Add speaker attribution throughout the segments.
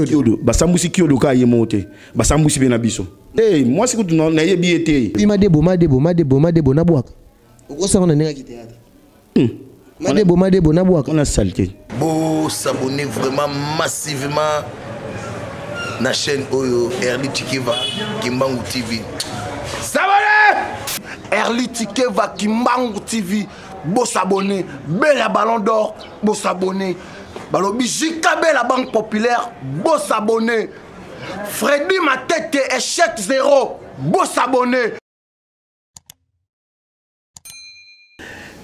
Speaker 1: Kiodo basambwisi Kiodo kaka ye moko te, basambwisi mpe na biso. Hey, mwasi kutu nayebi ye te.
Speaker 2: Madebo madebo madebo madebo nabwaka okosanga na ndenge ya théâtre. Madebo madebo nabwaka
Speaker 1: wana saleté.
Speaker 3: Bo s'abonner vraiment massivement na chaîne oyo Erli Tshikeva Kimbangu TV.
Speaker 4: S'abonner Erli Tshikeva Kimbangu TV. Bo s'abonner Bella Ballon d'Or, bo s'abonner. Balobi JKB la Banque Populaire, bo s'abonner. Freddy Matete échec zéro, bo s'abonner.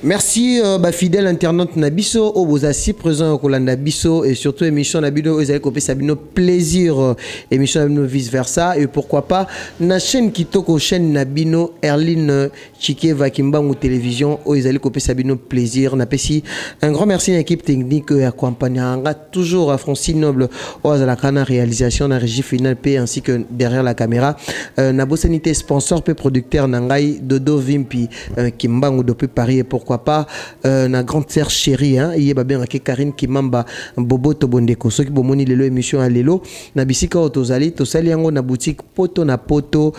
Speaker 2: Merci ba fidèle internaute na biso oyo boza si présent ya kolanda biso et surtout émission na bino oyo ezali kopesa bino plaisir, émission na bino vice versa et pourquoi pas na chaîne kitoko, chaîne na bino Erline Tshikeva Kimbangu Télévision oyo ezali kopesa bino plaisir. Napesi un grand merci na équipe technique oyo accompagnanga toujours à Francine Noble oyo azalaka na réalisation na régie finale pe ainsi que derrière la caméra. Na bosani te sponsor pe producteur na ngai Dodo Vimpi Kimbangu depuis Paris et pourquoi pas na grande sœur chérie, hein, ye babengaki Karine Kimamba Boboto Bondeko. Soki bomoni lelo émission ya lelo na bisika oyo tozali, tosali yango na boutique Poto na Poto,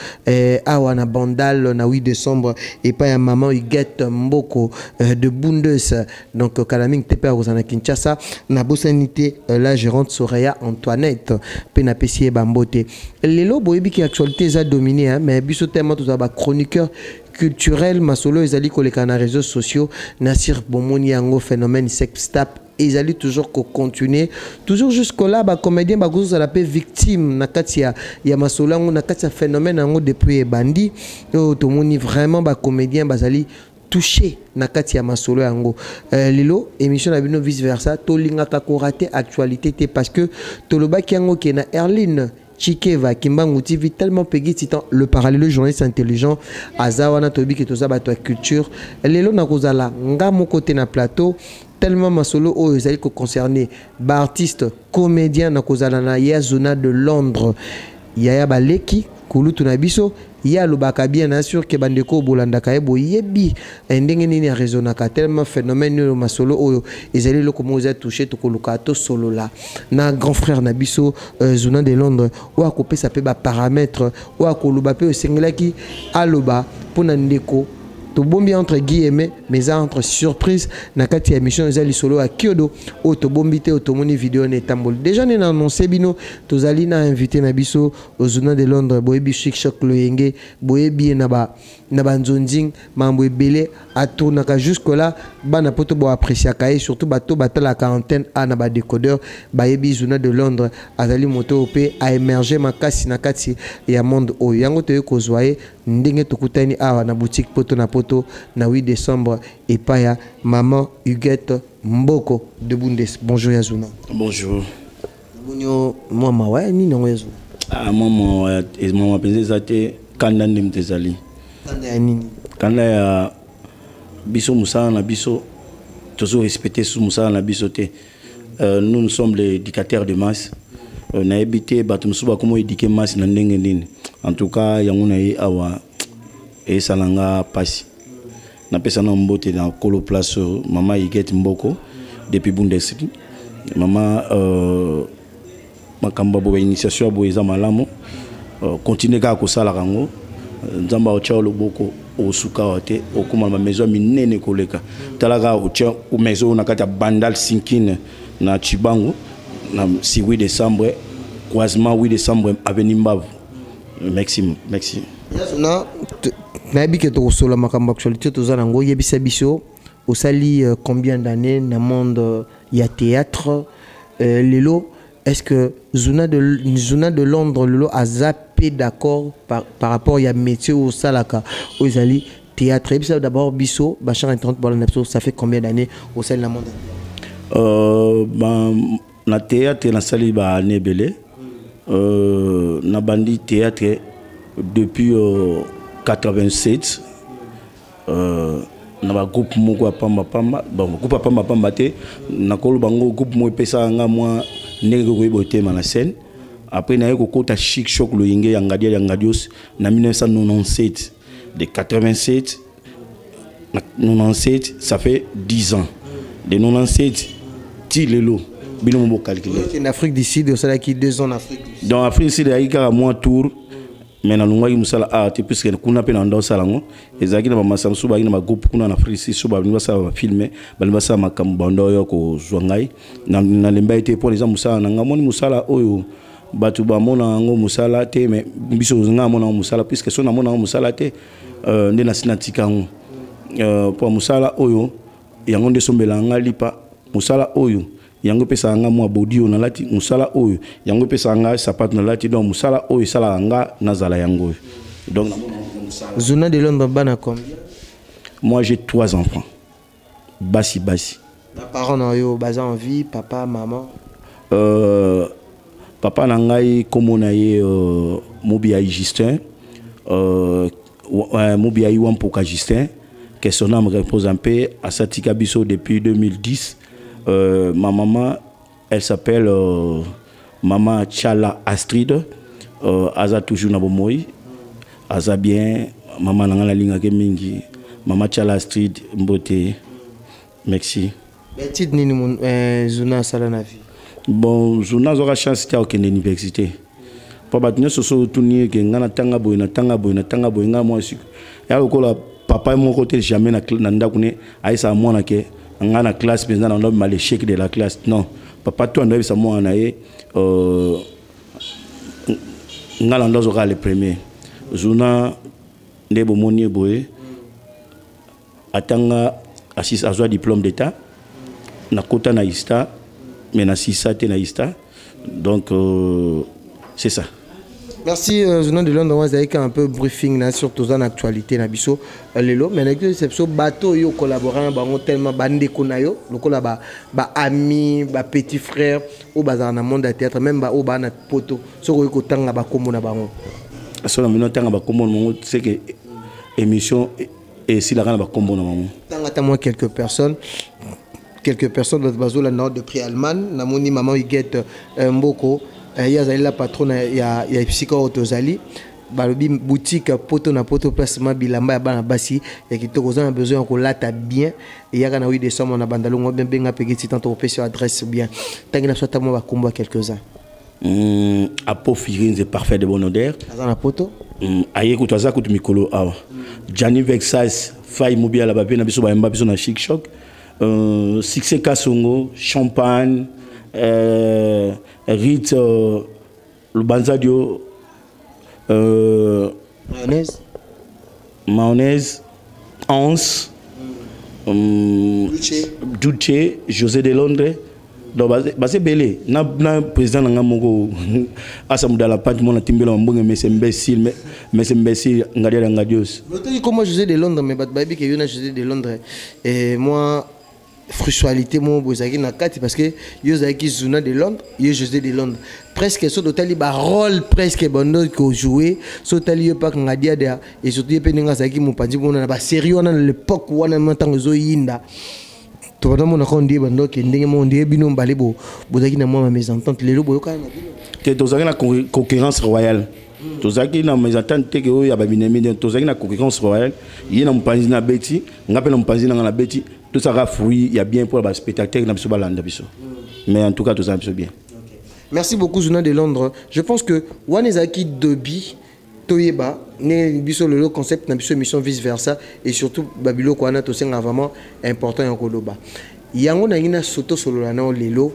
Speaker 2: awa na Bandal na 8 décembre epai ya maman Huguette Mboko de Bundes. Donc kala mingi te pe akozala na Kinshasa. Na bosani te la gérante Soraya Antoinette pe na pesi ye bambote. Lelo boyebi ki actualité eza dominée, hein, mais biso tellement tozala ba chroniqueur culturel masolo ezali koleka na réseaux sociaux. Nasir bomoni yango phénomène sextape ezali toujours ko continuer toujours jusque là ba comédien ba kozala pe victime na kati ya masolo yango, na kati ya phénomène yango depuis ebandi. Oyo tomoni vraiment ba comédien bazali touché na kati ya masolo yango. Lelo émission na bino vice versa tolingaka ko rater actualité te parce que tolobaki yango ke na Erline Tshikeva Kimbangu TV tellement Peggy Titan le parallèle journaliste intelligent azawana tobi ke toza bato ya culture. Lelo na kozala nga moko te na plateau tellement masolo oyo ezali ko concerner ba artiste comédien na kozala na Yazuna de Londres yaya baleki kulutu na biso ye alobaka bien na sûr que bandeko bolandaka ye boyebi ndenge nini raisonnaka tellement phénomène oyo masolo oyo ezali eloko moko eza touché tokoluka tosolola na grand frère na biso Zuna de Londres oyo akopesa pe ba paramètres oyo akoloba pe osengelaki aloba mpona ndeko tobombi entre guillemets mais eza entre surprise na kati ya émission eza lisolo ya Kiodo oyo tobombi te oyo tomoni vidéo na etamboli déjà nde na annoncé bino tozali na invité na biso Zuna de Londres boyebi Chic Choc Loyenge boyebi ye na ba nzonzing mambo ebele atournaka jusque là bana poto bo appréciaka ye surtout bato batalaka antenne A na ba décodeur bayebi Zuna de Londres azali moto pe a émerger makasi na kati ya monde oyo yango toye kozwa ye ndenge tokutani awa na boutique Poto na Poto na 8 décembre epai ya maman Huguette Mboko de Bundes. Bonjour Yazuna.
Speaker 1: Bonjour.
Speaker 2: Bonyo mwa mawa nini yango Yazuna?
Speaker 1: Ah mwa mawa mwa mpenza eza te kanda nde moto ezali.
Speaker 2: Kanda ya nini?
Speaker 1: Kanda ya biso mosala na biso tozo respecter sous mosala na biso te. Nous, nous sommes les éducateurs de masse. Nayebi te bato mosusu bakoma éduquer masse na ndenge nini. En tout cas yango na ye awa esala nga pasi. Napesa na mbote na kolo place mama Huguette Mboko depuis Bundesliga. Mama makambo ya boye initiation ya boye eza malamu. Continuer kaka kosalaka yango. Nzambe aotia loboko osuka awa te okóma na bamaison ya minene koleka. Tala kaka otia maison oyo na kati ya Bandal Sinkine na Tshibangu na si 8 décembre croisement 8 décembre avenue Mbavu. Merci, merci.
Speaker 2: Na nayebi ke tokosola makambo actualité toza nango yebisa biso osali combien d'années na monde ya théâtre, lelo est-ce que Zuna de Londres lelo aza pe d'accord par rapport ya métier au salaka oyo ezali théâtre? Yebisa d'abord biso ba chers internautes bolanda biso ça fait combien d'années au sali na monde?
Speaker 1: Na théâtre nasali ba année ebele. Na bandi théâtre depuis 87. Na ba groupe moko ya pamba pamba, bon groupe ya pamba pamba te, nakoloba ngo groupe moko epesaka nga mwa ndenge koyeba otema na scène. Après naye kokota Chic Choc Loyenge ya Ngadia ya Ngadios na 1997. De 87 na 97 ça fait 10 ans. De 97 ti lelo. Bino mo bocalcule.
Speaker 2: En Afrique du Sud, osalaki 2 ans en Afrique du Sud.
Speaker 1: Donc Afrique du Sud eyaki kaka mwa tour, mais nalongwaki mosala awa te, puisque kuna mpe na ndo osala yango. Ezalaki na bamasa mosusu bayaki na bagroupe kuna na Afrique du Sud, so balingi basala bafilme, balingi basala makambo, bando oyo kozwa ngai. Nalemba ye te, mpo eza mosala na ngai. Moni mosala oyo, bato bamona yango mosala te, mais biso, ngai amona yango mosala, puisque so namona yango mosala te, nde nasi natika yango, mpo mosala oyo yango nde esombelaka nga lipa. Mosala oyo yango epesaka nga mwa bodi oyo nalati. Mosala oyo yango epesaka nga sapato nalati. Donc mosala oyo esalaka nga nazala yango oyo. Donc namona yango mosala.
Speaker 2: Zuna de Londres, bana combien?
Speaker 1: Moi, j'ai trois enfants, basi basi.
Speaker 2: Baparent na yo baza en vie, papa, maman?
Speaker 1: Papa na ngai, kombo na ye Mobiai Justin, Mobiai Wampoka Justin, que son âme repose en paix, asatika biso depuis 2010. Ma maman, elle s'appelle Maman Chala Astrid, aza toujours na bomoi, aza bien. Mama na ngai, nalingaki mingi Mama Chala Astrid, mbote, merci.
Speaker 2: Baétude nini Zuna asala na vie?
Speaker 1: Bon, Zuna azwaka chance te akokende université, mpo bato nyonso so otuni eke ngai natanga boye, natanga boye, natanga boye. Ngai mwa ya lokola papa moko te, jamais na ndako ne ayesaka mwana ke ngai na classe mpenza na ndobima l'échec de la classe. Non, papa to ando ayebisa mwana na ye, ngai na ndo azwaka le premier. Zuna nde bomoni ye boye, atanga asis, azwa diplôme d'état, nakota na ISTA, mais nasisa te na ISTA. Donc c'est ça.
Speaker 2: Merci, Zuna de Londres. Azalaki un peu briefing na surtout toza na actualité na biso lelo, mais na biso bato oyo collaborer na bango tellement bandeko na yo lokola ba ba ami, ba petit frère oyo bazala na monde ya théâtre, même ba oyo baa na poto, soki okoki kotanga bakombo na bango.
Speaker 1: So na bino ntanga bakombo na bango, c'est que émission esilaka na bakombo na bango.
Speaker 2: Tanga ata mwa quelques personnes, quelques personnes. Bato bazolanda depuis Allemagne, namoni mama Huguette Mboko, ye azali la patronne ya esika oyo tozali. Balobi boutique Poto na Poto, placement bilamba ya bana basi ya kitoko. Oza na besoin ya kolata bien, eyaka na 8 décembre na Bandalongo. Bien, benga peke titan, tokopesa yo adresse. Bien, ntangi na biso ata mwa bakombo ya quelques-uns.
Speaker 1: Apo Firinze, parfait de bonne odeur.
Speaker 2: Aza na poto.
Speaker 1: Aye kutu, aza kutu mikolo awa. Jani Vexas Fai Mobiala, bape na biso, bayamba biso na Chic Choc. Succès Kasongo Champagne, Rit Lubanzadio,
Speaker 2: mayonnaise.
Speaker 1: Mayonnaise Hans,
Speaker 2: Duce.
Speaker 1: Duce José de Londres. Donc baza ebele na président na nga moko asa mudala pante mona timbela mambonge mese mbesile, mese mbesile ngadiala ngadios.
Speaker 2: Otoki kombo José de Londres, mais bato bayebi ke yo na José de Londres, et moi frustration moko boye ezalaki na kati, parce que yo ozalaki Zuna de Londres, yo José de Londres, presque so totali barole presque bando kojouer. So otali yo mpaka Ngadiada, et surtout ye mpe ndenge azalaki mopanzi mpona na basérie wana na l'époque wana, ma ntango ezoyinda, tobanda monaka ondie bandoke ndenge moko ondie bino mbale bozalaki na mwa ba mésentente. Lelo boyokana na bino?
Speaker 1: Te, tozalaki na concurrence royale. Tozalaki na mésentente te ke oyo ya babinemi. Tozalaki na concurrence royale. Ye na mopanzi na beti, nga mpe na mopanzi na nga na beti. Tosalaka fruit ya bien mpona baspectateur na biso balanda biso, mais en tout cas tozala biso bien.
Speaker 2: Merci beaucoup, Zuna de Londres. Je pense que wana ezalaki debi toyeba ndenge biso lelo concept na biso émission vice versa, et surtout babiloko wana tosenga vraiment important ya koloba yango. Nangi na so tosolola nao lelo,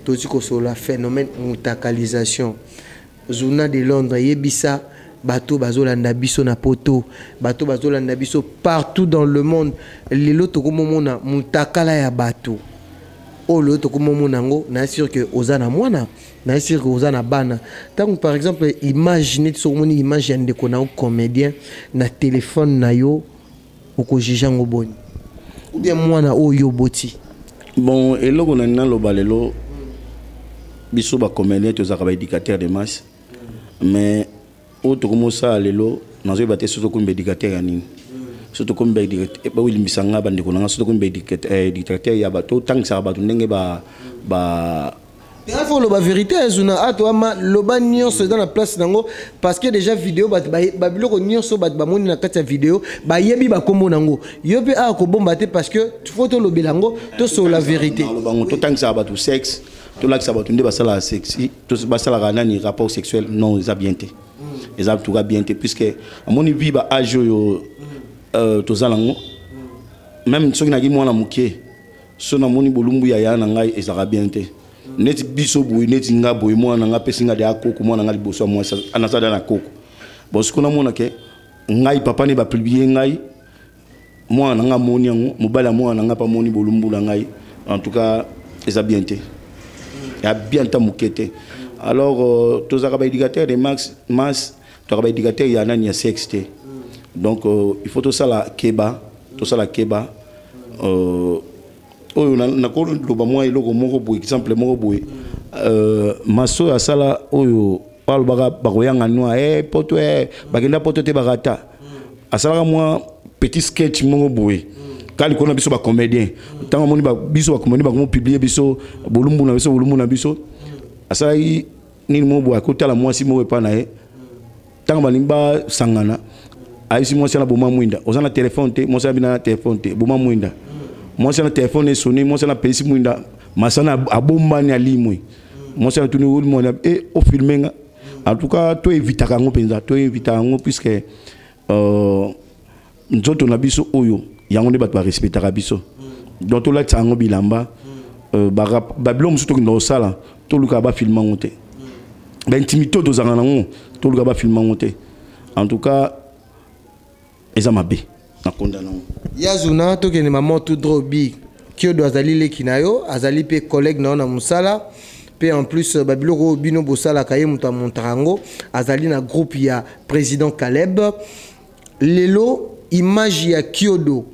Speaker 2: toti kosolola phénomène mutakalisation. Zuna de Londres, yebisa bato bazolanda biso na poto, bato bazolanda biso partout dans le monde. Lelo tokomomona mutakala ya bato oyo lelo tokomomona yango. Na sûr ke oza na mwana, na sûr ke oza na bana. Ntango par exemple image neti soki omoni image ya ndeko na yo comédien na telefone na yo, okojuge yango boni? Ou bien mwana oyo oboti?
Speaker 1: Bon, eloko na naloba lelo, biso bacomédien tozalaka baéducateur de masse, mais oyo tokomosala lelo, nazoyeba te soki tokomi baéducateur ya nini. So tokomi, bolimbisa nga bandeko na nga, so tokomi baéducateur ya bato, otangisaka bato ndenge ba
Speaker 2: Faut oloba vérité, Zuna. Ato ama loba nyonso eza na place nango, parce que déjà vidéo, bato babiloko nyonso bato bamoni na kati ya vidéo, bayebi bakombo nango. Yo mpe awa kobomba te, parce que faut tolobela yango, tosolola vérité.
Speaker 1: Bango totangisaka bato sexe. Tolakisa bato nde basalaka sexy, basalaka nani, rapport sexuel. Non, eza bien te, eza en tout cas bien te, puisque amoni vi ba âge oyo toza nango. Même soki naki mwana moke, so namoni bolumbu ya ya na ngai, ezalaka bien te. Neti biso boye, neti nga boye, mwana na nga apesi nga deya koko, mwana na nga liboso ya mwasi naza da na koko. Bon, sikoyo namona ke ngai papa ne bapublier ngai, mwana na nga amoni yango, mobali ya mwana na nga mpe amoni bolumbu na ngai, en tout cas eza bien te, ya bien ta moke te. Alors tozalaka baéducateur de masse, masse, tozalaka baéducateur ya nani, ya sexe te. Donc il faut tosala keba, tosala keba. Oyo nakoloba mwa eloko moko boye, exemple moko boye, maso oyo asala oyo balobaka bakoyanga noa poto, bakenda poto te, bakata asalaka mwa petit sketch moko boye kaka likolo na biso bacomédien. Ntango amoni biso bacomédien bakomopublier biso bolumbu na biso, bolumbu na biso, asalaki nini moko boye, akotala mwasi moko epai na ye. Ntango balingi basangana, ayebisi mwasi wana: "Boma mwinda, oza na telefone te?" Mwasi wana bina na telefone te. "Boma mwinda." Mwasi wana telefone esoni, mwasi wana apelisi mwinda, masana abombani, alimwe. Mwasi wana tuni olimwana e ofilmer nga. En tout cas toevitaka yango mpenza, toevitaka yango, puisque nzoto na biso oyo, yango nde bato barespectaka biso. Donc tolatisa yango bilamba. Babiloko mosusu tokenda kosala, tolukaka bafilmer yango te. Baintimité oyo tozalaka nango, toluka bafilmer yango te. En tout cas eza mabe, nakonda nango.
Speaker 2: Yazuna, tokende mama tout droit. Bi Kiodo azali leki na yo, azali mpe collègue na yo na mosala, mpe en plus babiloko oyo bino bosalaka, ye moto amontaka yango, azali na groupe ya président Caleb. Lelo image ya Kiodo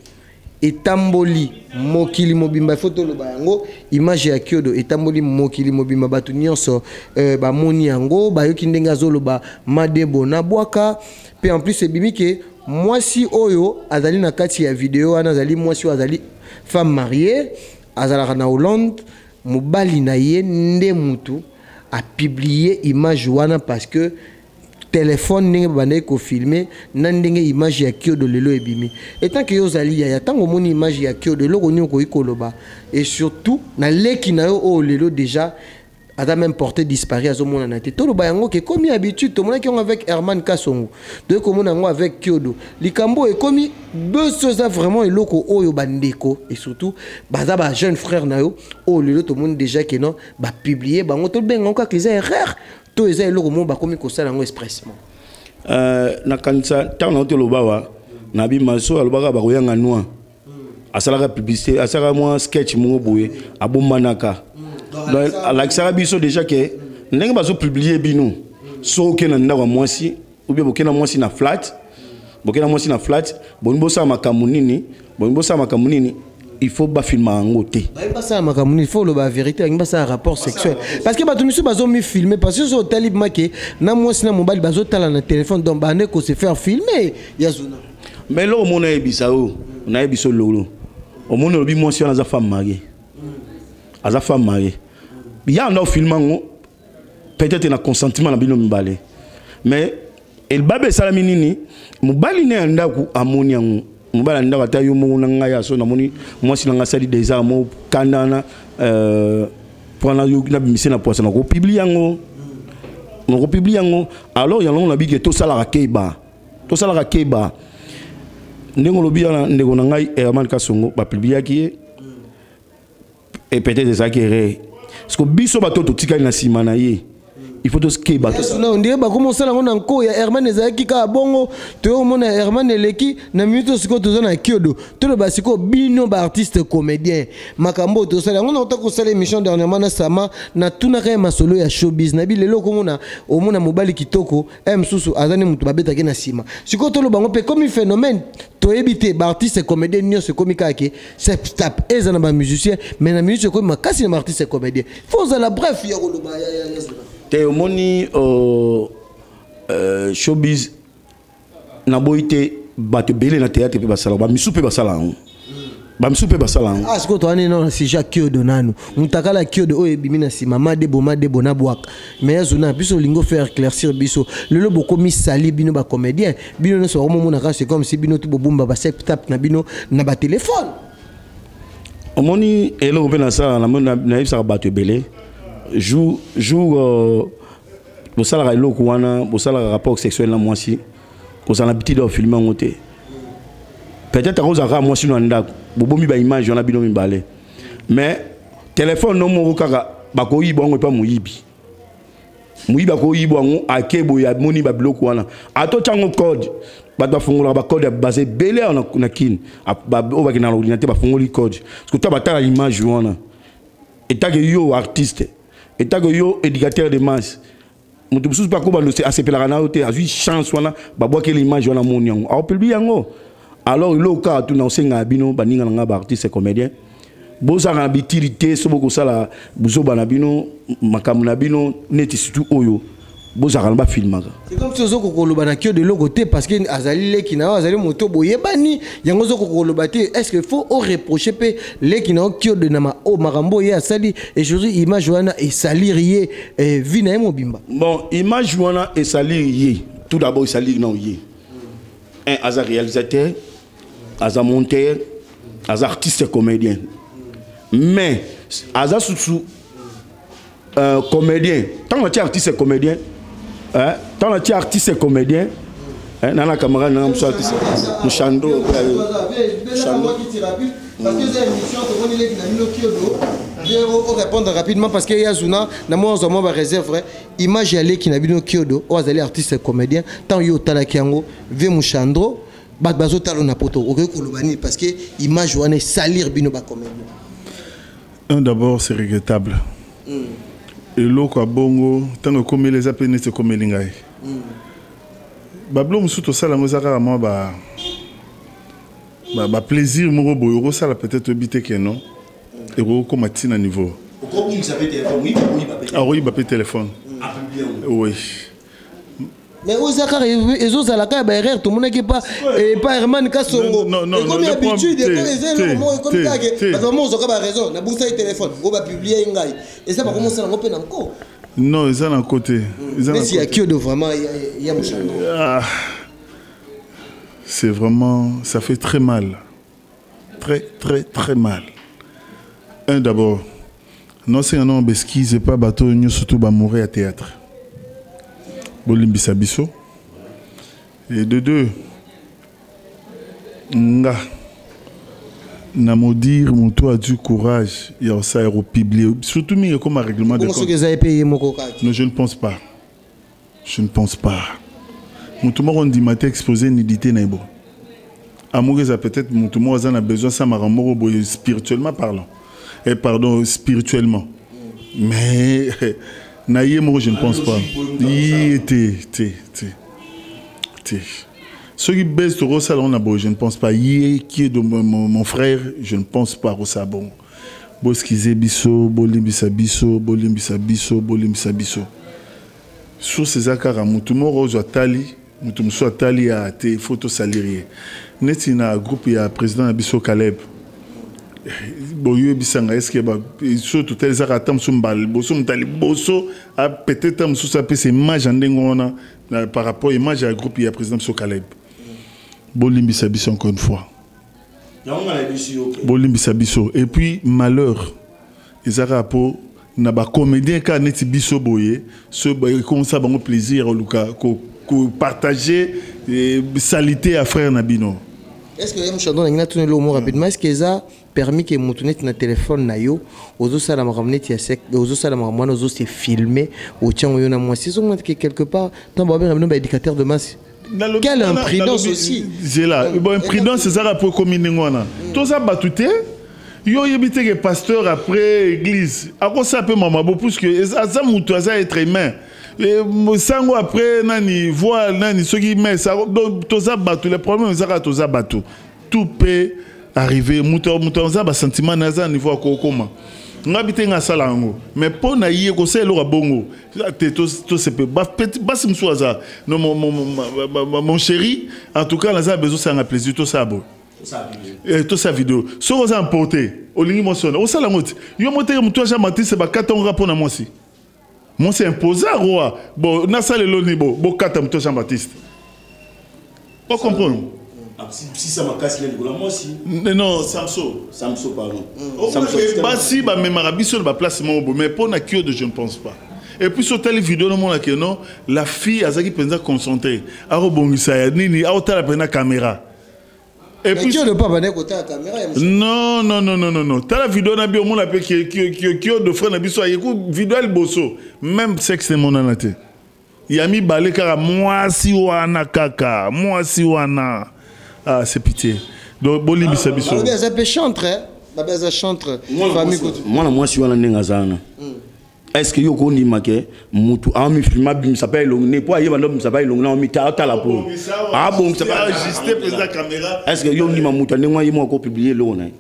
Speaker 2: etamboli mokili mobimba, ifo toloba yango. Image ya Kiodo etamboli mokili mobimba, bato nyonso bamoni yango, bayoki ndenge azoloba madebo na bwaka. Mpe en plus ebimi ke mwasi oyo azali na kati ya video wana azali mwasi oyo azali femme mariée, azalaka na Hollande. Mobali na ye nde mutu apublier image wana, parce que telefone ndenge babandaki kofilmer na ndenge image ya Kiodo lelo ebimi. Etant ke yo ozali yaya, ntango omoni image ya Kiodo, eloko nini okoki koloba? Et surtout na leki na yo oyo lelo déjà aza même porté disparu, azomonana te. Toloba yango ke ekomi habitude, tomonaki yango avec Herman Kasongo, toyei komona yango avec Kiodo. Likambo oyo ekomi beso, eza vraiment eloko oyo bandeko et surtout baza bajeune frère na yo oyo lelo tomoni déjà ke non, bapublier bango. Tobenga yango kaka eza erreur to eza eloko moko bakomi kosala yango expressement?
Speaker 1: Nakanisa ntango nauti oloba awa, nabi maso alobaka bakoyanga noa, asalaka publicité, asalaka mwa sketch moko boye, abombanaka. Donc alakisaka biso déjà ke ndenge bazopublier bino, so oke na ndako ya mwasi ou bien boke na mwasi na flat, boke na mwasi na flat, bolingi bosala makambo nini, bolingi bosala makambo nini, il faut bafilma yango te.
Speaker 2: Bayebi basala makambo nini? Il faut oloba vérité, balingi basala rapport sexuel, parce que bato misusu bazomifilmer, parce que so otali make na mwasi na mobali bazotala na téléphone, donc bande ko se faire filmer ya zona.
Speaker 1: Mais eloko omoni, nayebisa oyo, nayebisa lolo, omoni, olobi mwasi wana aza femme mariée, aza femme mariée, ya nda ofilmer yango peut-être na consentement na bino mibale, mais elbabe esalami nini? Mobali ne ya ndako amoni yango. Mobali ya ndako, ata yo moko na ngai aso namoni mwasi na ngai asali désert mo kanda wana, mpona nabimise na poisa, nakopublier yango, nakopublier yango. Alors yango nabiki, tosalaka keba, tosalaka keba. Ndenge olobi wana, ndeko na ngai Herman Kasongo, bapubliaki ye et peut-être ezalaki erreur, parce que biso bato totikali na nsima na ye, il faut toskeba.
Speaker 2: On dirait bakoma osala yango na nko ya Herman. Ezalaki kaka bongo, toyomona Herman eleki na minute oyo. Sikoyo toza na Kiodo. Toloba sikoyo, bino baartiste comédien, makambo oyo tosala yango, nauta kosala émission dernièrement na Sama, natunaka ye masolo ya showbiz na bi. Lelo okomona, omona mobali kitoko e mosusu aza nde moto babetaki na nsima. Sikoyo toloba yango mpe komi phénomène, toyebi te. Baartiste comédien nyonso ekomi kaka ke step eza na bamusicien, mais na minute ekomi makasi na baartiste comédien. Faut ozala bref ya koloba ya
Speaker 1: Te, omoni, showbiz naboyi te, bato ebele na théâtre mpe basala, bamisu mpe basala yango, bamisu mpe basala yango.
Speaker 2: Ah, sikoyo towana nano na sujet ya Kiodo nanu, mutakala Kiodo oyo ebimi na nsima madebo, madebo na bwaka. Mais yazuna biso, olingi ofaire éclaircir biso. Lelo bokomi sali bino bacomédien, bino nyonso bakomomonaka, c'est comme si bino to bobumba basextape na bino na batelefone.
Speaker 1: Omoni, eloko mpe nasala, nayebisaka bato ebele. Jour jour euh, bosalaka eloko wana, bosalaka rapport sexuel na mwasi, kozala na bitide ya filme yango te. Peut-être akozala kaka mwasi na ndako, bobomi baimage wana bino mibale, mais telefone no moko kaka bakoyiba yango epa moyibi. Moyibi akoyiba yango, ake boye, amoni babiloko wana, atotya yango code. Bato bafungolaka bacode ya baza ebele awa na Kini, oyo bakenda na ordinateur, bafungoli code parce que ta batala image wana. Etake yo artiste, etake yo éducateur de masse, moto mosusu mpe akobanda asepelaka na yo te, azwi chance wana, babwakeli image wana, moni yango, aopublie yango. Alors eloko kaka tuna osengaka bino, baninga na ngai baartiste comédien, bozalaka na bitili te. So bokosala buzoba na bino, makambo na bino neti surtout oyo bozalaka na bafilmaka.
Speaker 2: C'est comme si ozokoka koloba na kio de eloko te parce que azali leki na yo, azali moto boyebani yango, ozokoka koloba te. Est ce que faut oreproche mpe leki na yo kio de na makambo oyo ye asali, et surtout image wana esalir ye vie na ye mobimba?
Speaker 1: Bon, image wana esalir ye, tout d'abord esalir nao ye. Un aza réalisateur, aza monteur, aza artiste comédien, mais aza susu comédien. Ntango natie artiste comédien, ntango natie artiste comédien, nana camarade nanga mosu artiste Moshando.
Speaker 2: Parce que eza émission, tomoni leki na bino Kiodo répondre rapidement parce que ya zuna na mwa ozwa mwa baréserve. Image ya leki na bino Kiodo oyo azali artiste comédien, ntango yo otalaki yango, vie Moshandro, bato bazotala na poto, okoki koloba nini? Parce que image wana esalir bino bacomédien.
Speaker 5: Un, d'abord, c'est regrettable. Eloko ya bongo, ntango ekomeli, eza mpe neti ekomeli ngai. Babilo mosusu tosala yango, eza kaka mwa baplaisir moko boye okosala, peut-être oyebi te ke non, ekoki kokóma ntina niveau akoyiba mpe telefone, oui.
Speaker 2: Mais oyo eza kaka, ezozala kaka baerreur. Tomonaki epa Herman Kasongo, ekomi habitude, eza eloko moko ekomi kaka bato bamozwaka baraison. Nabungisaki telefone oyo bapublie ye ngai, eza bakomosala yango mpe na nko.
Speaker 5: Non, eza na côté.
Speaker 2: Neti ya Kiodo vraiment, ya Moshando.
Speaker 5: Ah, c'est vraiment, ça fait très mal, très très très mal. Un, d'abord, nosenga nano baexcuse epa bato oyo nyonso to bamoure ya théâtre, bolimbisa biso. Et de deux, nga na modire moto a du courage ya kosala, ya kopublier, surtout mingi ekoma règlement de
Speaker 2: soki eza ye mpe ye moko kaka.
Speaker 5: Non, je ne pense pas, je ne pense pas. Moto moko ndima te exposer nudité na ye. Bo amour eza peut-être moto moko aza na besoin asamaka moko boye, spirituellement parlant, et pardon, spirituellement, mais na ye moko, je ne pense pas. Ye te te te te. Soki bese tokosala ngo na boye, je ne pense pas. Ye qui est de mon frère, je ne pense pas kosala bongo. Boexcuse biso, bolimbisa biso, bolimbisa biso, bolimbisa biso. Source eza kaka motu moko ozwa atali, motu mosusu atali ya te, faut tosalir ye neti na groupe ya président na biso Caleb. Boyebisanga, est ce que so totali, ezaka ata mosusu mbala liboso, moto ya liboso peut-être mosusu apesa image ya ndenge wana par rapport image ya groupe ya président biso Caleb? Bolimbisa biso encore une fois, bolimbisa biso. Et puis malheur eza kaka mpo na bacomédien kaka neti biso boye, so ekomisa bango plaisir oluka kopartager salité ya frère na bino.
Speaker 2: Est ce que ye Moshando, nangi natuna eloko moko rapidement: est ce que eza permis ke motu neti na telefone na yo ozosala makambo neti ya sek, ozosala makambo wana, ozose filmer, otiango yo na mwasi, ezomona ke quelque part ntango babenga bino baéducateur de masse, quelle imprudence aussi?
Speaker 5: Zela, bon, imprudence ezaka po ekomi ndenge wana. Toza bato te, yo oyebi te ke pasteur après église akosala mpe mama bo, puisque aza moto, aza être humain. Sango après nani voile nani soki messe. Donc toza bato, le problème ezaka toza bato, tout peut arriver. Moto moto aza basentiment na aza niveau akokoma. Nga bi te, nga asala yango, mais mpo na ye kosala eloko ya bongo te. Tosepe basi mosusu aza non, mon chéri, en tout cas naza besoin osalanga plaisir, tosala boye, tosala video. Soki oza emporté, olingi mwasi wana, osala yango te. Yo mo teke motu aja matise, bakata yango kaka mpo na mwasi. Mwasi imposa roi, bon, nasala eloni bo bokata motu Jean Baptiste, ocomprendre.
Speaker 1: Sisa makasi na likolo mwasi.
Speaker 5: Non, Samso.
Speaker 1: Samso, pardon.
Speaker 5: Samso. Basi bamemaka biso na baplace moko boye, mais mpo na Kiodo, je ne pense pas. Et puis sotali video, nomona ke non, la fille azalaki mpenza concentré, akobongisa ya nini, aotala mpenza caméra.
Speaker 2: Et puis Kiodo pa bande kotala caméra ya
Speaker 5: Non, non, non, non, non, non, tala video na bi, omona mpe Kiodo, frère na biso, ayeku video ya liboso, même sexe emonana te. Ya mibale kaka mwasi wana, kaka mwasi wana. Ah, c'est pitié. Donc bolimbisa biso.
Speaker 2: Balobi aza mpe chantre, babe aza chantre, famille kutu.
Speaker 1: Mwana mwasi wana, ndenge aza wana, est ce que yo kondima ke mutu aomifilme, abimisa mpe elongi ne po ayeba nde abimisa mpe elongi na atala po abongisa?
Speaker 5: Ajuste mpenza caméra.
Speaker 1: Est ce que yo ndima mutu ndenge wana ye moko akopublie eloko na ye?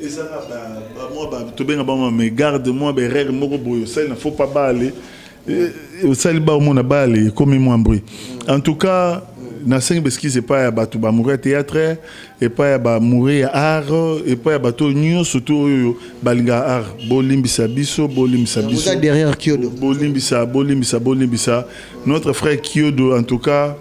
Speaker 5: Ezaka bamwa tobenga bamwa mégarde, mwa baerreur moko boye osali na faut pas baale osali, baomona baale ekomi mwa bruit. En tout cas, nasengi baexcuse epai ya bato bamouri ya théâtre, epai ya bamouri ya art, epai ya bato nyonso to oyo balingaka art. Bolimbisa biso, bolimbisa biso.
Speaker 2: Derrière Kiodo.
Speaker 5: Bolimbisa, bolimbisa, bolimbisa notre frère Kiodo. En tout cas,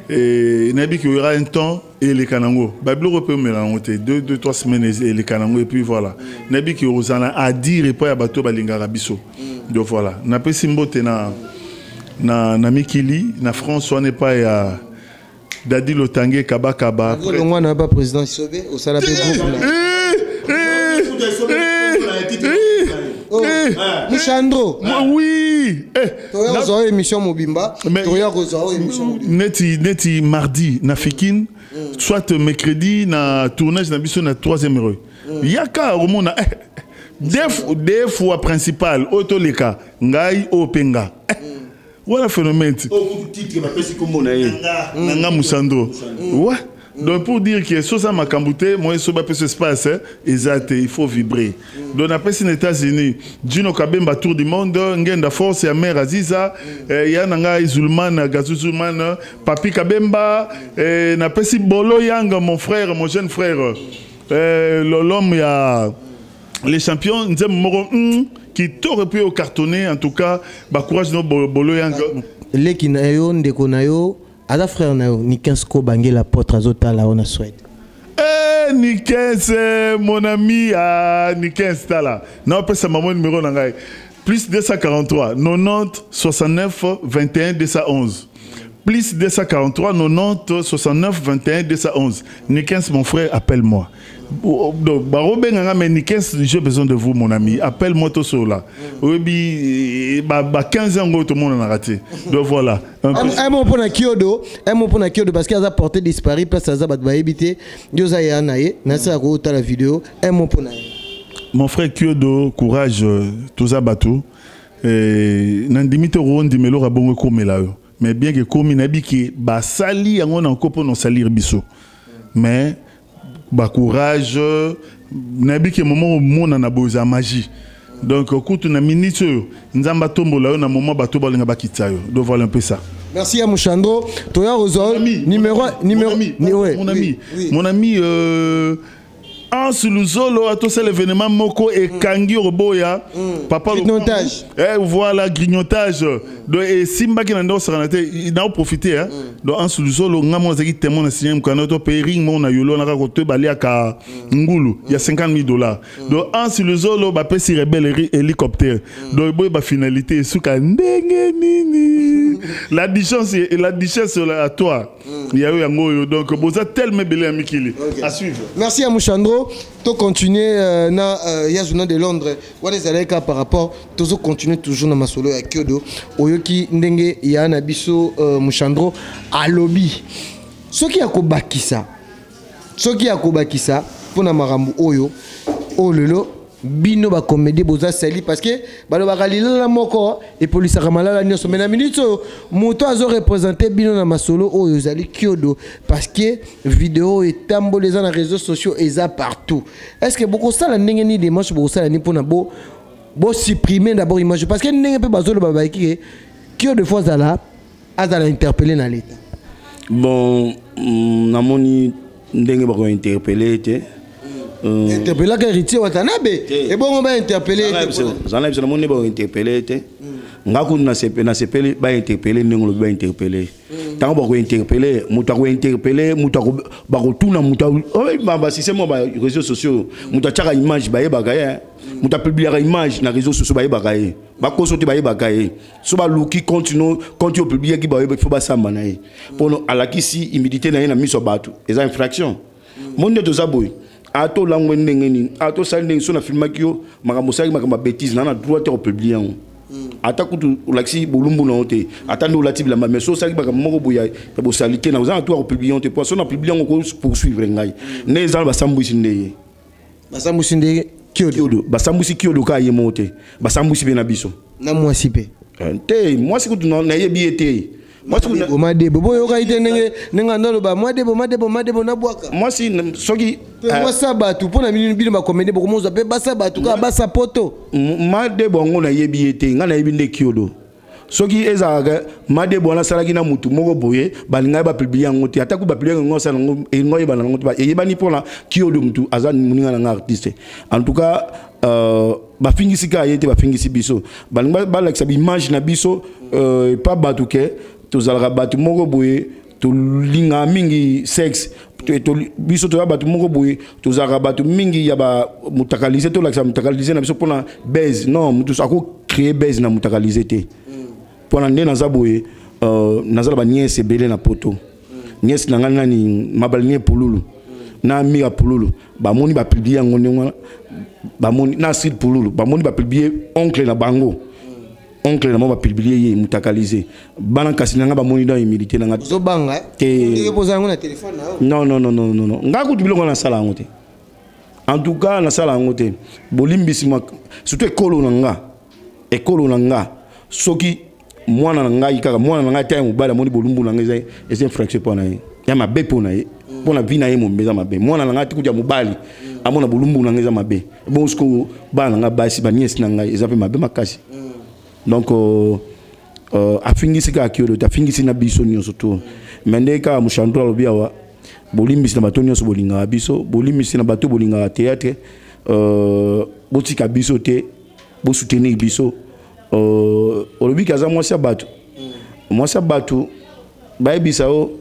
Speaker 5: nayebi ki oyera un temps eleka nango, babiloko mpe omela yango te, 2, 2, 3 semaines eleka nango. Et puis voilà, nayebi ki ozala à dire epai ya bato balingaka biso. Donc voilà, napesi mbote na mikili na France wana, epai ya Dadi Lotange Kabakaba.
Speaker 2: Longwana ba président Sobe osala mpe groupe na Mushandro.
Speaker 5: Oui.
Speaker 2: Toya kozwa émission mobimba, toya kozwa émission mobimba.
Speaker 5: Neti mardi na Fikine, soit mercredi na tournage na biso na troisième rue, yaka omona deux fois principal oyo toleka ngai oyo mpe nga wana phénomène ti nanga Musandro. Ouais, donc pour dire que soza makambo te, moyen so bapesa espace eza te, il faut vibrer. Donc napesi na États-Unis Gino Kabemba, tour du monde, Ngenda Force ya mare Aziza, ya na ngai Zulman Gazu Zulman, Papi Kabemba, napesi Bolo Yang, mon frère, mon jeune frère, l'homme ya les champions, nzembo moko kitoko mpe ocartonné. En tout cas, bacourage no Bolo Yang.
Speaker 2: Leki na yo, ndeko na yo, aza frère na yo, Nikens Kobange l'apôtre, azotala yo na Suède.
Speaker 5: Eh, Nikens, mon ami, ah, Nikens, tala. Napesa mamo numéro na ngai. Plus 243 90 69 21 211. Plus 243 90 69 21 211. Nikens, mon frère, appelle-moi. Donc, barobenga, mais Nikens, j'ai besoin de vous, mon ami. Appelle-moi tout cela. Oui, bah, 15 ans, tout le monde en a raté. Donc voilà.
Speaker 2: Un mot pour Kiodo, un mot pour Kiodo, parce qu'il a porté disparu, place aza bato bayebi te, yo za ya na ye, na sa ko la vidéo, un mot pour na.
Speaker 5: Mon frère Kiodo, courage, toza bato. Nandimi te rondimelo rabongo komela yo. Mais bien que komi, nayebi ke basali yango na nko mpo na osalir biso. Mais bacourage, nayebi ke moment omona na boye eza magie. Donc kutu na minute oyo Nzambe atombola yo na moment bato balinga bakitisa yo. Donc voilà un peu ça.
Speaker 2: Merci à Mouchandro. Toya Rozo, numéro, numéro,
Speaker 5: mon ami,
Speaker 2: ouais,
Speaker 5: mon ami,
Speaker 2: oui.
Speaker 5: Mon ami, Hans Luzolo atosala événement moko ekangi roboya papa.
Speaker 2: Grignotage.
Speaker 5: Eh, voilà, grignotage. Donc esimbaki na ndeko osakana te na oprofite, hein. Donc Hans Luzolo, nga mo azalaki témoin na signe mokanda to pe ring moko na yolo naka koto baliaka ngulu ya 50 000 $. Donc Hans Luzolo bapesi rebelle hélicoptère. Donc boye bafinalité esuka ndenge nini? La duchesse, la duchesse à toi ya yo yango oyo. Donc boza tellement ebele ya mikili à suivre.
Speaker 2: Merci à Mouchandro. To continuer na Yazuna de Londres. Wana ezalaki par rapport tozo continuer toujours na masolo ya Kiodo. Oyoki ndenge ya na biso Mouchandro alobi. Soki ya kobakisa. Soki ya kobakisa mpona makambo oyo oyo lelo bino bacomédie boza sali, parce que balobaka lilala moko epolisaka malala nyonso. Mais na minute oyo moto azoreprésente bino na masolo oyo ezali Kiodo, parce que video oyo etamboli, eza na réseaux sociaux, eza partout. Est ce que bokosala ndenge nini, démarche bokosala nini mpona bo bosupprimer d'abord image? Parce que ndenge mpe bazoloba bayeki ke Kiodo fois azala interpellé na l'État.
Speaker 1: Bon, namoni ndenge bakointerpele te.
Speaker 2: Interpellaka Héritier Watanabe, ebongo bainterpele?
Speaker 1: Zala biso, namoni bakointerpele te. Nga kutu nasepeli bainterpele ndenge olobi bainterpele. Ntango bakointerpele moto, akointerpele moto, bakotuna moto. Basystème ya baréseaux sociaux, moto atiaka image, bayebaka ye. Moto apubliaka image na réseaux sociaux, bayebaka ye. Bakoso te, bayebaka ye. So baluki compte no, compte oyo publiaki, bayeba, faut basamba na ye mpono alakisi humidité na ye na miso ya bato, eza infraction. Mo nde toza boye, ata olangwe ndenge nini, ata osali ndenge, so nafilmaki yo makambo, osalaki makambo ya bétise, na droit te kopublier yango. Ata kutu olakisi bolumbu na yo te, ata nde olati bilamba, mais so osalaki makambo moko boye ya bosali te, na oza na droit kopublier yango te. Po so na publier yango, poursuivre ngai. Nde eza na basambwisi nde ye.
Speaker 2: Basambwisi nde Kiodo.
Speaker 1: Basambwisi Kiodo kaka ye moko te, basambwisi mpe na biso.
Speaker 2: Na mwasi mpe?
Speaker 1: Te, mwasi kutu nayebi ye te.
Speaker 2: Madebo boyokaki te ndenge ndenge andoloba madebo, madebo, madebo nabwaka.
Speaker 1: Mwasi soki
Speaker 2: mwasi ya bato, mpo na bino, bino bacomédien, bokomozwa mpe basa bato kaka basa poto.
Speaker 1: Madebo yango nayebi ye te, ngai nayebi nde Kiodo. Soki ezalaka madebo wana asalaki na mutu moko boye, balingaki bapublier yango te. Ata ku bapublier yango, asala yango, elingi oyebana yango te. Eyebani mpona Kiodo, mutu aza moninga na nga artiste. En tout cas, bafingisi kaka ye te, bafingisi biso. Balingi balakisa baimage na biso epa bato ke tozalaka bato moko boye, tolingaka mingi sexe. Biso toza bato moko boye, tozalaka bato mingi ya bamutakalize, tolakisa mutakalize na biso mpona base. Non, motu akocréer base na mutakalize te. Mpona nde naza boye, naza na banièces ebele na poto. Nièce na ngai nani, Mabalnie Pululu na Mira Pululu, bamoni bapublier yango ndenge wana. Bamoni na Astrid Pululu, bamoni bapublier oncle na bango, oncle na bango, bapublier ye mutakalize. Bana kasi na ngai bamoni dans humilité na ngai.
Speaker 2: Ozobanga?
Speaker 1: Te.
Speaker 2: Boza yango na telefone na yo?
Speaker 1: Non, non, non, non, non, non, ngai kutu biloko nasala yango te. En tout cas, nasala yango te. Bolimbisi, surtout ekolo na nga, ekolo na nga. Soki mwana na ngai, kaka mwana na ngai te ya mobali, amoni bolumbu na ngai, eza infraction mpo na ye, ya mabe mpo na ye, mpo na vie na ye mombe, eza mabe. Mwana na ngai te kutu ya mobali amona bolumbu na ngai, eza mabe. Bon, sikoyo bana na ngai basi, banièces na ngai, eza mpe mabe makasi. Donc afingisi kaka Kiodo te, afingisi na biso nyonso to. Mais nde kaka moshanto alobi awa, bolimbisi na bato nyonso bolingaka biso, bolimbisi na bato bolingaka théâtre. Botika biso te, bosoutenir biso. Olobi aza mwasi ya bato, mwasi ya bato, bayebisa yo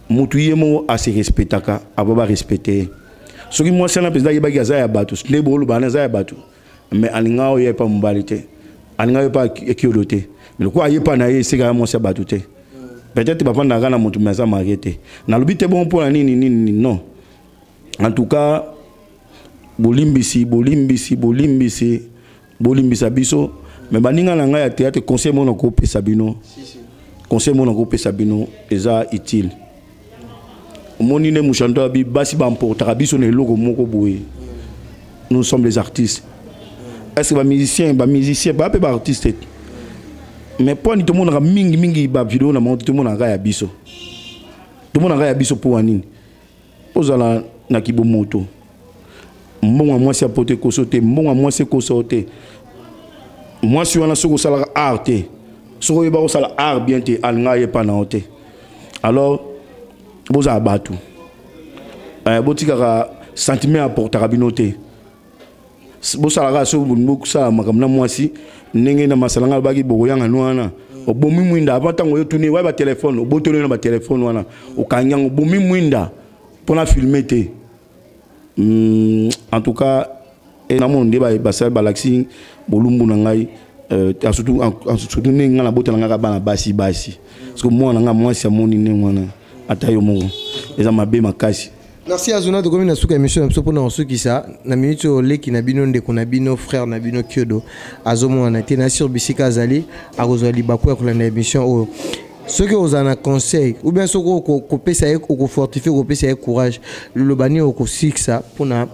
Speaker 1: mutu ye moko ase respectaka abo barespecte ye. Soki mwasi wana mpenza ayebaki aza ya bato, nde booloba wana aza ya bato, mais alinga oyo epa mobali te, alinga oyo epa Kiodo te. Mais lokola ayepa na ye, esika ya mwasi ya bato te, peut-être bafandaka na motu, mais aza marié te. Nalobi te bongo mpona nini nini, non. En tout cas, bolimbisi, bolimbisi, bolimbisi, bolimbisa biso. Mais baninga na ngai ya théâtre, conseil moko nakopesa bino, conseil moko nakopesa bino eza utile. Omoni nde moshanto abi, basi baemportaka biso na eloko moko boye. Nous sommes les artistes. Est ce que bamusicien, bamusicien baa mpe baartiste? Mais mpo ani tomonaka mingimingi bavideo na bango te? Tomonaka ya biso, tomonaka ya biso. Mpo wa nini? Ozala na kibomoto. Mbongo ya mwasi ya poto ekoso te, mbongo ya mwasi ekoso te. Mwasi wana, soki osalaka art te, soki oyeba kosala art bien te, alinga ayepa na yo te. Alors bozala bato, botikaka sentiment aportaka bino te. Bosalaka, soki bolingi kosala makambo na mwasi, ndenge na masala ngai alobaki, bokoyanga no wana, obomi mwinda avant. Ntango oyo tuni waye batelefone, obotoli na batelefone wana, okangi yango, obomi mwinda mpona filme te. En tout cas, namona nde basali balakisi bolumbu na ngai, surtout ndenge ngai nabotala ngai kaka bana basi basi, parce que mwana na ngai mwasi amoni ndenge wana, ata yo moko, eza mabe makasi.
Speaker 2: Merci Azuna. Tokomi na suka émission na biso. Mpona kosukisa na minute oyo, leki na bino, ndeko na bino, frère na bino Kiodo azomonana te na sur bisika azali, akozwa libaku ya kolanda émission oyo. Soki ozala na conseil ou bien soki okopesa ye, okofortifie, okopesa ye courage, liloba nini okosikisa mpona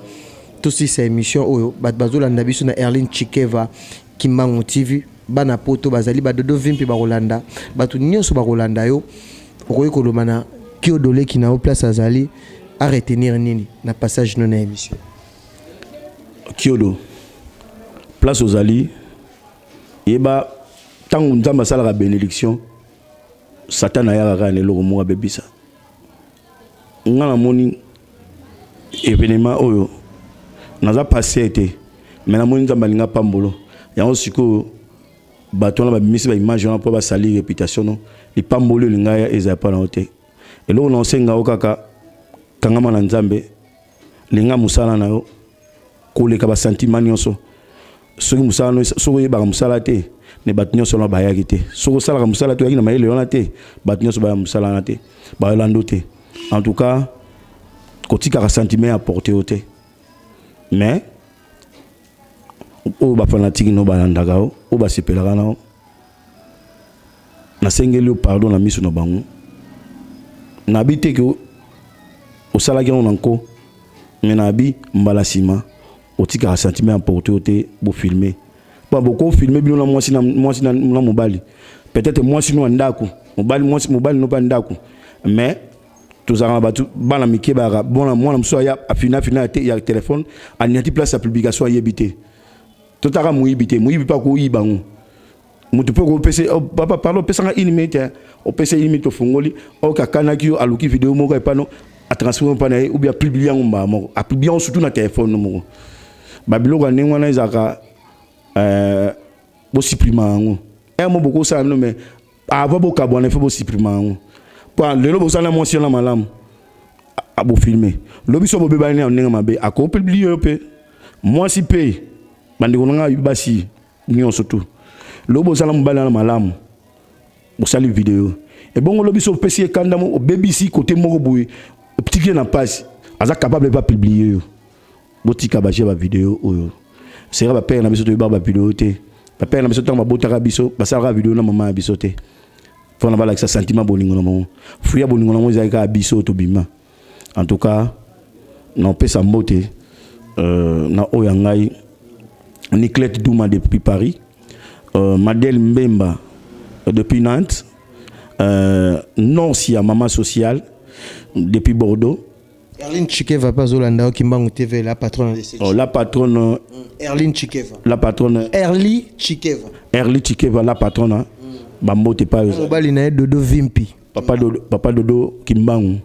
Speaker 2: tosilisa émission oyo? Bato bazolanda biso na Erline Chikeva Kimbangu TV, bana poto bazali, badodo vimpi bakolanda, bato nyonso bakolanda yo. Okoki koloba na Kiodo, leki na yo, place azali, a retenir nini na passage no na émission?
Speaker 1: Kiodo, place ozali, yeba ntango Nzambe asalaka bénédiction, Satan ayaka kaka na eloko moko abebisa. Nga namoni événement oyo, naza pasteur te, mais namoni Nzambe alinga pambolo yango. Sikoyo Bato wana babimisi baimage wana mpo basali réputation no. Lipamboli olinga ya ezala mpa na yo te. Eloko na osenga yo kaka, kangama na Nzambe, linga mosala na yo koleka basentiment nyonso. Soki mosala no, soki oyebaka mosala te, ne bato nyonso wana bayaki te. Soki osalaka mosala te, oyaki na mayele wana te, bato nyonso baya mosala wana te, bayolando te. En tout cas, kotikaka sentiment ya porte yo te. Mais oyo bafanatike no balandaka yo, oyo basepelaka na yo, nasengeli yo pardon na miso na bango. Nabi te ke osalaki yango na nko, me nabi mbala nsima otikaka sentiment ya porte yo te. Bofilme po bokofilme bino na mwasi na mwasi na mobali, peut-être mwasi no ya ndako, mobali mwasi mobali no mpe ya ndako. Mais tozalaka na bato bana mike bayaka bona mwana mosusu aya afina afina ya, te, ya telefone, aniati place ya publication, ayebi te. Totaka moyibi te, moyibi mpe akoyiba yango. Moto mpe okopesa, oh, papa pardon, opesanga une minute, opesa une minute, ofungoli oyo akanaki yo, aluki video moko epano, atransforme mpa na ye, ou bien apublie yango mbala moko, apublie yango surtout na telefone moko. Babiloko ya ndenge wana ezalaka, bosupprima yango. Ere mo bokosala bino, mais avant bokabwana, ifo bosupprima yango. Po lelo bosala mwasi wana malamu, bofilme, lobi so bobebani na ndenge mabe, akopublie yo mpe mwasi mpe. Bandeko na ngai basi nyonso tu, lobi bosala mobali wana malamu, bosali video ebongo, lobi so opesi ye kanda, obebisi kote moko boye, otiki ye na mpasi, aza capable mpe apublie yo. Botika baje bavideo oyo sera. Bapere na biso toyebaka bavideo te. Bapere na biso, ntango babotaka biso, basalaka video na mama ya biso te mpona balakisa sentiment bolingo na bango. Fruit ya bolingo na bango ezalaki kaka biso tobima. En tout cas, naopesa mbote na oyo ya ngai Niclette Duma depuis Paris, Madel Mbemba depuis Nantes, Norcia Mama Sociale depuis Bordeaux.
Speaker 2: Erline Chikeva pas Zolanda Kimbangu TV, la patronne de
Speaker 1: Oh, la patronne.
Speaker 2: Erline Chikeva.
Speaker 1: La patronne.
Speaker 2: Erli Chikeva.
Speaker 1: Erli Chikeva, la patronne. Hein. Bambote pas.
Speaker 2: Mobali na Dodo Vimpi.
Speaker 1: Papa Dodo, Papa Dodo Kimbangu.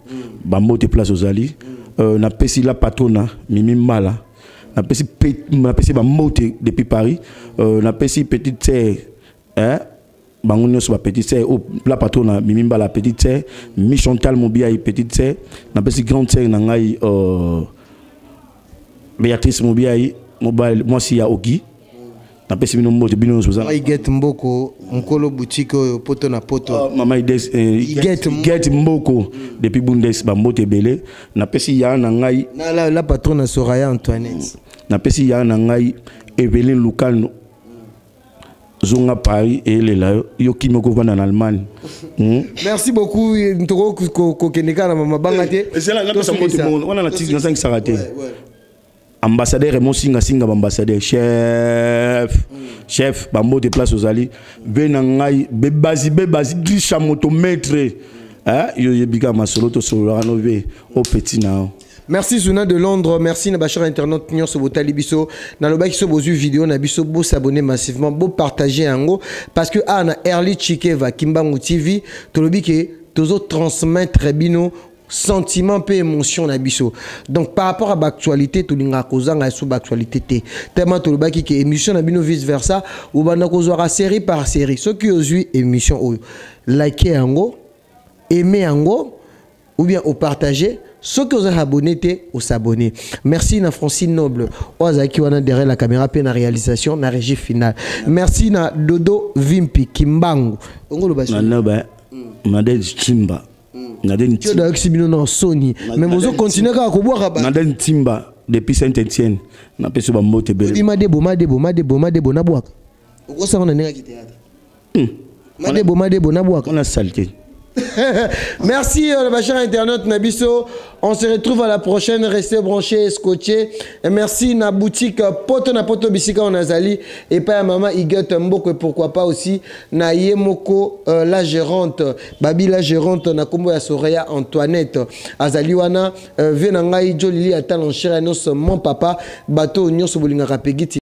Speaker 1: Bambote place ozali. Na pesi la patronne Mimi Mbala. Na pesi na pesi bambote depuis Paris. Na pesi petite sœur, hein, bango nyonso ba petite sœur, oh, la patronne Mimi Mbala, petite sœur Mi Chantal Mobiaï, petite sœur. Napesi grande sœur na ngai, Béatrice Mobiaï, mobile mwasi ya Ogi. Napesi bino mbote, bino nyonso boza.
Speaker 2: Iget Mboko, nkolo boutique oyo poto na poto.
Speaker 1: Oh, mama Ides, Iget Mboko depuis Bundes, bambote ebele. Napesi ya na ngai
Speaker 2: na la patronne Soraya Antoinette.
Speaker 1: Napesi ya na ngai Eveline Lukano, zonga Paris eyelela yo, yo kimi okovanda na Allemagne.
Speaker 2: Merci beaucoup. Ntoko kokende kaka na mabanga te.
Speaker 1: Napesa mbote bongo wana nazangisaka te. Ambassadeur Raymond Singa Singa, ambassadeur chef, chef, bambote place ozali. Ve na ngai bebazi bebazi glisha moto maître, hein, yo yebika masolo tosololaka no ve o petit na yo.
Speaker 2: Merci Zuna de Londres, merci na bachar internaute nyonso botali biso. Na lobaki so bozu vidéo na biso, bo s'abonner massivement, bo partager yango parce que a na Erli Chikeva Kimbangu TV tolobi ke tozo transmettre bino sentiment pe émotion na biso. Donc par rapport à l'actualité, tolinga kozanga so l'actualité te. Tellement tolobaki ke émission na bino vice versa ou banda kozwaka série par série. Soki ozui émission oyo, liker yango, aimer yango ou bien au partager. Ceux qui ont abonné te au s'abonner. Merci na Francine Noble, oazaki wana derrière la caméra pe na réalisation na régie finale. Merci na Dodo Vimpi Kimbangu. Ongolo basu.
Speaker 1: Na ba Nadège Timba. Nadège
Speaker 2: Timba. Tio da bino na Sony. Mais bozo continuer kaka kobwaka ba.
Speaker 1: Nadège Timba depuis Saint-Étienne. Na peso ba mbote bele.
Speaker 2: Di madebo madebo madebo madebo na bwaka. Okosanga na ndenge ki théâtre. Madebo madebo na bwaka.
Speaker 1: On a saleté.
Speaker 2: Merci ma chère internaute Nabiso. On se retrouve à la prochaine. Restez branchés et scotchés. Et merci na boutique Poto na Poto Bisika en Azali et pas à maman Igot Mboko et pourquoi pas aussi na Yemoko, la gérante Babi la gérante na kombo ya Soraya Antoinette Azali wana, venangai Jolili atal en chair mon papa bateau nyonso bolinga rapegiti.